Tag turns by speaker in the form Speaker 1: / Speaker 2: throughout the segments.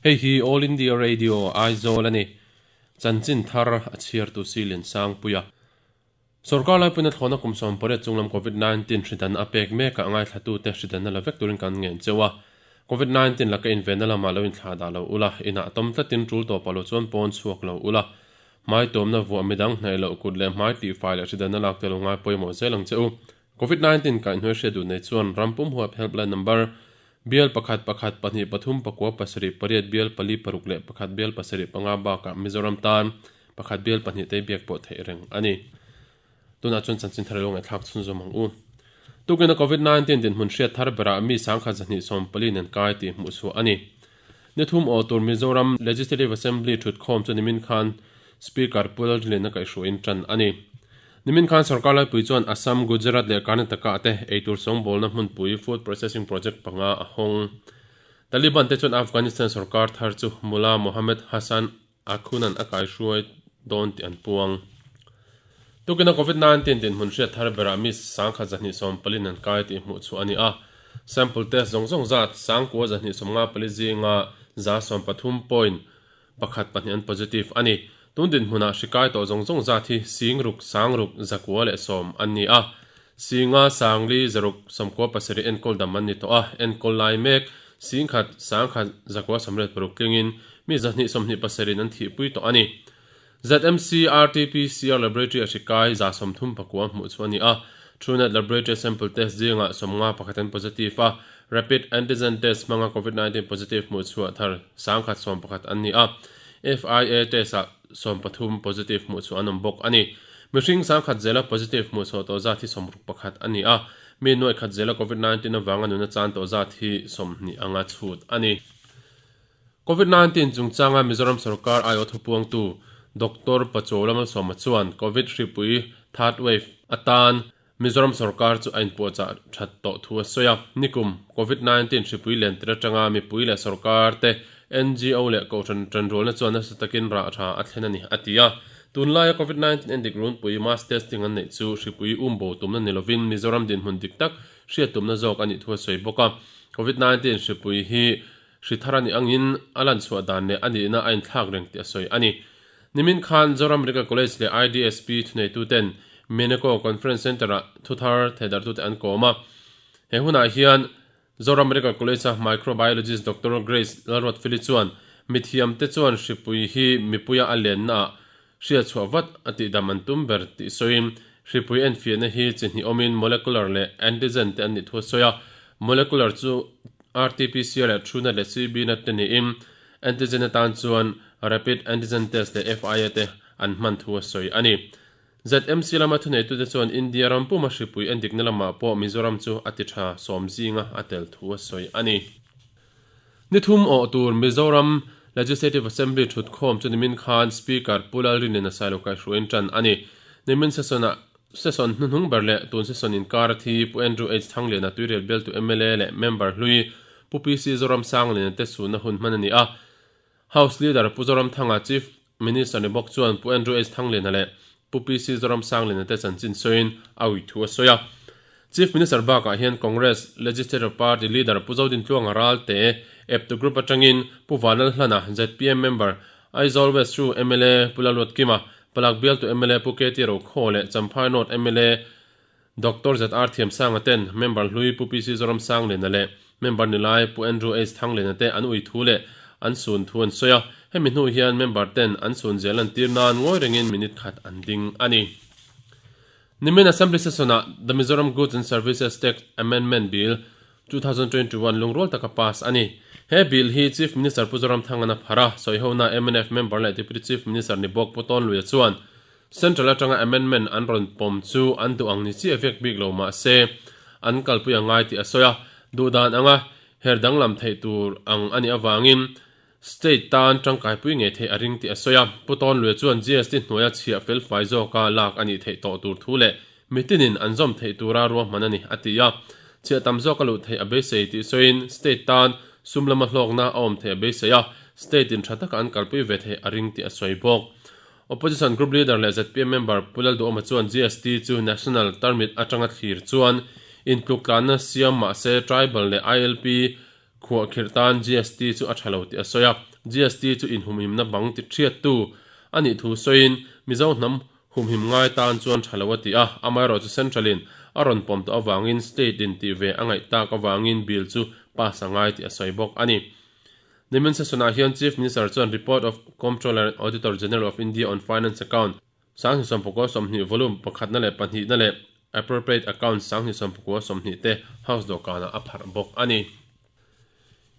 Speaker 1: Hei hi All India Radio Aizawl a ni. Chanchin thar a chhiartu Silin Sangpuia. Sorkar laipuina thlawhna kum 18 chunglam Covid-19 hridan a pek mekah ngaithlatute hridanna la vek turin kan ngen cheu a. Covid-19 laka invenna lamah lo inthlah dah lo ula, inah tawm tlatin tul tawpah lo chuan pawn chhuak lo ula. Hmai tuamna vuah midang hnaih loh kut leh hmai tihfai leh hridanna lak te lo ngai pawimawh zel ang che u. Covid-19 kaihhnuai hriat duh nei chuan ram pum huap helpline number bial pakhat pakhat pahnih pathum pakua pasarih pariat bial pali paruk leh pakhat bial pasarih panga bakah Mizoram tan pakhat bial pahnih te biak pawh theih reng a ni. Tunah chuan chanchin thar ilo ngaihthlak chhunzawm ang u. Tukina Covid-19 dinhmun hriat thar berah mi sangkhat zahnih sawmpali nen kai tih hmuh chhuah a ni. Ni thum aw tur Mizoram Legislative Assembly thutkhawm chu nimin khan Speaker Pu Lalrinliana kaihhruaiin tan a ni. Nimin khan sorkar laipui chuan Assam, Gujarat leh Karnataka te eitur sawngbawlna hmunpui food processing project panga a hawng. Taliban te chuan Afghanistan sorkar thar chu Mullah Mohammad Hassan Akhunan a kaihruai dawn tih an puang. Tukina Covid-19 dinhmun hriat thar berah mi sangkhat zahnih sawmpalin an kai tih hmuh chhuah a ni a. Sample test zawng zawng zat sangkua zahnih sawmnga pali zinga za sawmpathum point pakhat pahnih an positive a ni. Tun dinhmunah hri kai tawh zawng zawng zat hi sing ruk sang ruk zakua leh sawm an ni a. Singa sangli zaruk sawmkua pasarih enkawl dam an ni tawh a, enkawl lai mek Singkhat, sangkhat, zakua samriat paruk tlingin mi zahnih sawmhnih pasarih an thihpui tawh a ni. ZMC RT-PCR Laboratory a hri kai za sawmthum pakua hmuh chu a ni a. Truenat Laboratory sample test zingah sawmnga pakhat an positive a, Rapid Antigen Test hmanga Covid-19 positive hmuh chhuah thar sangkhat sawm pakhat an ni a. FIA test ah sawm pathum positive hmuh chhuah an awm bawk a ni. Mihring sangkhat zela positive hmuh chhuah tawh zat hi sawmruk pakhat a ni a. Mi nuaih khat zela Covid-19 avanga nuna chan tawh zat hi 20 anga chhut a ni. Covid-19 chungchanga Mizoram sorkar aiawh thupuangtu Doctor Pachaw Lamalsawma chuan Covid hripui third wave atan Mizoram sorkar chu a inpuahchah that tawh thu a sawi a. Nikum Covid-19 hripui len tir atanga mipui leh sorkar te, NGO leh Kohhran tanrualna chuan nasa takin rah tha a thlen a ni, a ti a. Tunlaia Covid 19 endik runpui mass testing an neih chu hripui umbo tumna ni lovin Mizoram dinhmun dik tak hriat tumna zawk a nih thu a sawi bawk a. Covid 19 hripui hi hri thar a nih angin a lan chhuah dan leh a nihna a inthlak reng tih a sawi a ni. Nimin khan Zoram Medical College leh IDSP thuneituten Meneko Conference Centre-ah thuthar theidarhtute an kawm a. He hunah hian Zoram Medical College-a Microbiologist Doctor Grace Lalruatfeli chuan mithiamte chuan hripui hi mipuia a lennaah hriatchhuah vat a tihdam an tum ber tih sawiin hripui enfiahna hi chi hnih awmin molecular leh antigen te an nih thu a sawi a. Molecular chu RT-PCR leh Truenat leh CBNat te niin antigen atan chuan rapid antigen test leh FIA te an hman thu a sawi a ni. ZMC lama thuneitute chuan India ram puma hripui endikna lamah pawh Mizoram chu a ti tha sawm zinga a tel thu a sawi a ni. Ni thum awh tur Mizoram Legislative Assembly thutkhawm chu nimin khan Speaker Pu Lalrinliana Sailo kaihhruaiin tan a ni. Nimin session-ah session hnuhnung ber leh tun session inkar a thi Pu Andrew H Thangliana Tuirial bialtu mla leh member hlui Pu PC Zoram Sangliana te sunna hun hman a ni a. House Leader Pu Zoramthanga Chief Minister ni bawk chuan Pu Andrew H. Thangliana leh Pu PC Zoramsangliana te chanchin sawiin a ui thu a sawi a. Chief Minister bakah hian Congress Legislative Party Leader Pu Zodintluanga Ralte, eptu group atangin Pu Vanlalhlana, zpm member, Aizawl West Ru mla Pu Lalruatkima, Palak bialtu mla Pu KT Rokhaw leh Champhai North mla Doctor ZR Thiamsanga ten member hlui Pu PC Zoramsangliana leh member nilai Pu Andrew H Thangliana te an ui thu leh an sun thu an sawi a, hemi hnu hian member ten an sun zel an tir nan ngawi rengin minute khat an ding a ni. Nimin Assembly Session-ah The Mizoram Goods and Services Tax Amendment Bill, 2021 lungrual taka pass a ni. He bill hi Chief Minister Pu Zoramthangana a phar a, sawihona mnf member leh Deputy Chief Minister ni bawk Pu Tawnluia chuan Central atanga amendment an rawn pawm chu an duh ang ni chiah vek bik lo mah se an kalpui a ngai tih a sawi a, duhdan anga her danglam theih tur ang a nih avangin state tan tangkaipui ngei theih a ring tih a sawi a. Pu Tawnluia chuan GST hnuaia chhiah felfai zawka lak a nih theih tawh tur thu leh mitinin an zawm theih tura ruahman a ni a ti a, chhiah tam zawka luh theih a beisei tih sawiin state tan sum lama hlawkna a awm theih a beisei a, state in tha taka an kalpui ve theih a ring tih a sawi bawk. Opposition Group Leader leh zpm member Pu Lalduhawma chuan GST chu National Tarmit atanga thlir chuan intluktlanna siam mah se Tribal leh ILP khuahkhirh tan GST chu a tha lo tih a sawi a. GST chu inhumhimna bang ti thiattu a nih thu sawiin Mizo hnam humhim ngai tan chuan tha lo a ti a, amaherawhchu Central in a rawn pawm tawh avangin State in tih ve a ngaih tak avangin bill chu pass a ngai tih a sawi bawk a ni. Nimin session ah hian Chief Minister chuan Report of Comptroller and Auditor General of India on Finance Account, 2020 Volume pakhatna leh pahnihna leh Appropriate Account 2020 te House dawhkanah a pharh bawk a ni.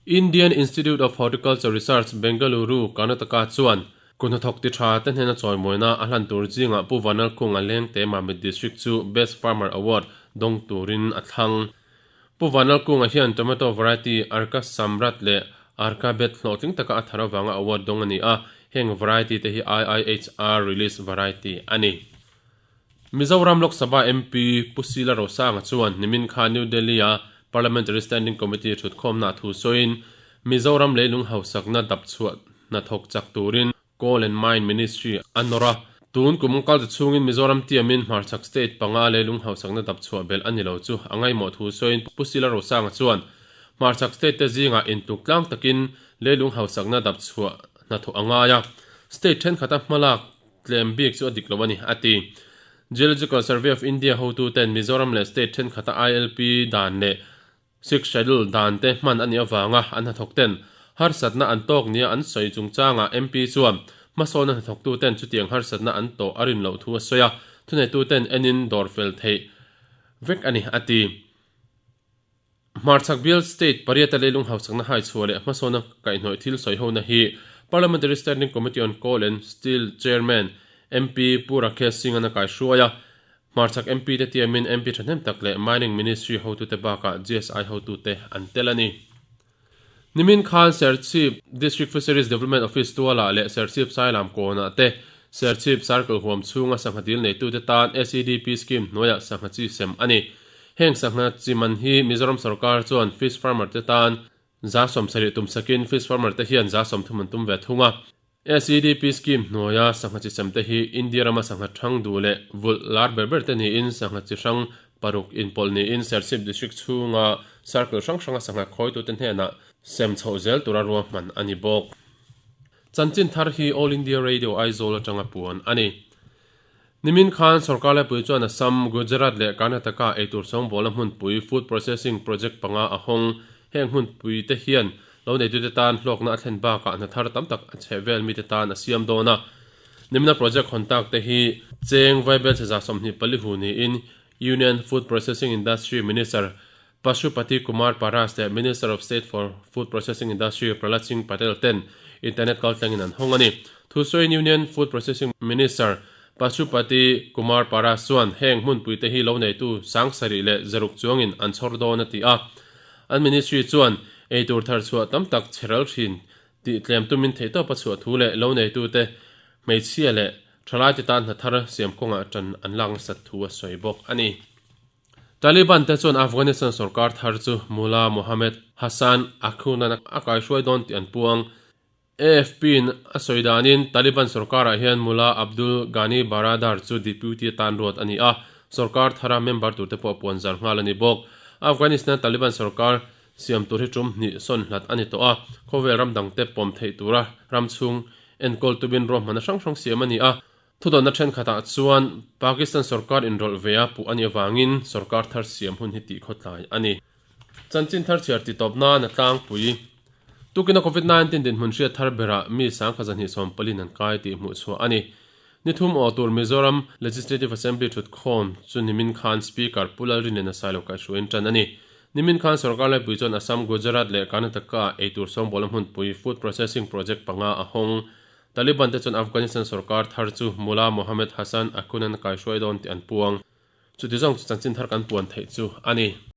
Speaker 1: Indian Institute of Horticulture Research, Bengaluru, Karnataka chuan kuthnathawk ti tha te hnena chawimawina a hlan tur zingah Pu Vanlalkhunga Lengte Mamit District chu Best Farmer Award dawng turin a thlang. Pu Vanlalkunga hian Tomato variety Arka Samrat leh Arka Bet hlawhtling taka a thar avanga award dawng a ni a, heng variety te hi IIHR release variety a ni. Mizoram Lok Sabha MP Pu Sila Rosanga chuan nimin kha New Delhi-a Parliamentary Standing Committee thutkhawmna thu sawiin Mizoram leilung hausakna dapchhuah hnathawk chak turin Coal and Mine Ministry a nawr a, tun kum kal ta chhungin Mizoram tiamin hmarchhak state panga leilung hausakna dapchhuah belh a ni lo chu a ngaihmawh thu sawiin Pu Sila Rosanga chuan hmarchhak state te zingah intluk tlang takin leilung hausakna dapchhuah hnathawh a ngai a, state thenkhat a hmalak tlem bik chu a dik lo a ni, a ti. Geological Survey of India hotuten Mizoram leh state thenkhat a ILP dan leh Sixth Schedule dan te hman a nih avanga an hnathawk ten harsatna an tawk nia an sawi chungchangah MP chuan hmasawna hnathawktu ten chutiang harsatna an tawh a rin loh thu a sawi a, thuneitu ten enin dawr fel theih vek a ni, a ti. Hmarchhak bial state pariata leilung hausakna haichhuah leh hmasawna kaihhnawih thil sawihona hi Parliamentary Standing Committee on Coal and Steel Chairman MP Pu Rakesh Singh-an a kaihruai a, Hmarchhak MP te tiamin MP thahnem tak leh Mining Ministry hotute bakah GSI hotute an tel a ni. Nimin khan Serchhip District Fisheries Development Office tualah leh Serchhip Sailam kawnah te Serchhip Circle huam chhunga sangha dil neitute tan SEDP Scheme hnuaiah sangha chi sem a ni. Heng sangha chi man hi Mizoram sorkar chuan fish farmer te tan 70% tum sakin fish farmer te hian 30% an tum ve thung a. SEDP scheme hnuaia sangha chi sem te hi India rama sangha thang duh leh vulh lar ber ber te niin sangha chi hrang paruk inpawlh niin Serchhip District chhunga circle hrang hranga sangha khawitute hnenah sem chhoh zel tura ruahman a ni bawk. Chanchin thar hi All India Radio Aizawl atanga puan a ni. Nimin khan sorkar laipui chuan Assam, Gujarat leh Karnataka eitur sawngbawlna hmunpui food processing project panga a hawng. Heng hmunpui te hian lo neitute tan hlawkna a thlen bakah hna thar tam tak a chheh vel mite tan a siam dawn a. Nimina project hawn tak te hi Cheng Vaibel chhe 24 hu niin Union Food Processing Industry Minister Pashupati Kumar Paras leh Minister of State for Food Processing Industry Prahlad Singh Patel ten internet kaltlangin an hawng a ni. Thusawiin Union Food Processing Minister Pashupati Kumar Paras chuan heng hmunpui te hi lo neitu 7000 leh 600 chuangin an chhawr dawn a ti a. An ministry chuan eitur thar chhuah tam tak chhe ral thin tih tlem tumin theihtawp a chhuah thu leh lo neitute hmeichhia leh thalaite tan hna thar siam kawngah tan an lak nasat thu a sawi bawk a ni. Taliban te chuan Afghanistan sorkar thar chu Mullah Mohammad Hassan Akhund-a'n a kaihruai dawn tih an puang. AFP-in a sawi danin Taliban sorkarah hian Mullah Abdul Ghani Baradar chu deputy atan ruat a ni a, sorkar thara member turte pawh puan zar nghal a ni bawk. Afghanistan-a Taliban sorkar siam tur hi tum hnih sawn hlat a ni tawh a, khawvel ram dangte pawm theih tura ram chhung enkawl tumin ruahmanna hrang hrang siam a ni a. Thudawnna thenkhatah chuan Pakistan sorkar inrawlh ve a puh a nih avangin sorkar thar siam hun hi tih khawtlai a ni. Chanchin thar chhiar ti tawp nan a tlangpui. Tukina Covid 19 dinhmun hriat thar berah mi 1240 an kai tih hmuh chhuah a ni. Ni thum aw tur Mizoram Legislative Assembly thutkhawm chu nimin khan Speaker Pu Lalrinliana Sailo kaihhruaiin tan a ni. Nimin khan sorkar laipui chuan Assam, Gujarat leh Karnataka eitur sawngbawlna hmunpui food processing project panga a hawng. Taliban te chuan Afghanistan sorkar thar chu Mullah Mohammad Hassan Akhund-an a kaihruai dawn tih an puang. Chuti zawng chu chanchin thar kan puan theih chu a ni.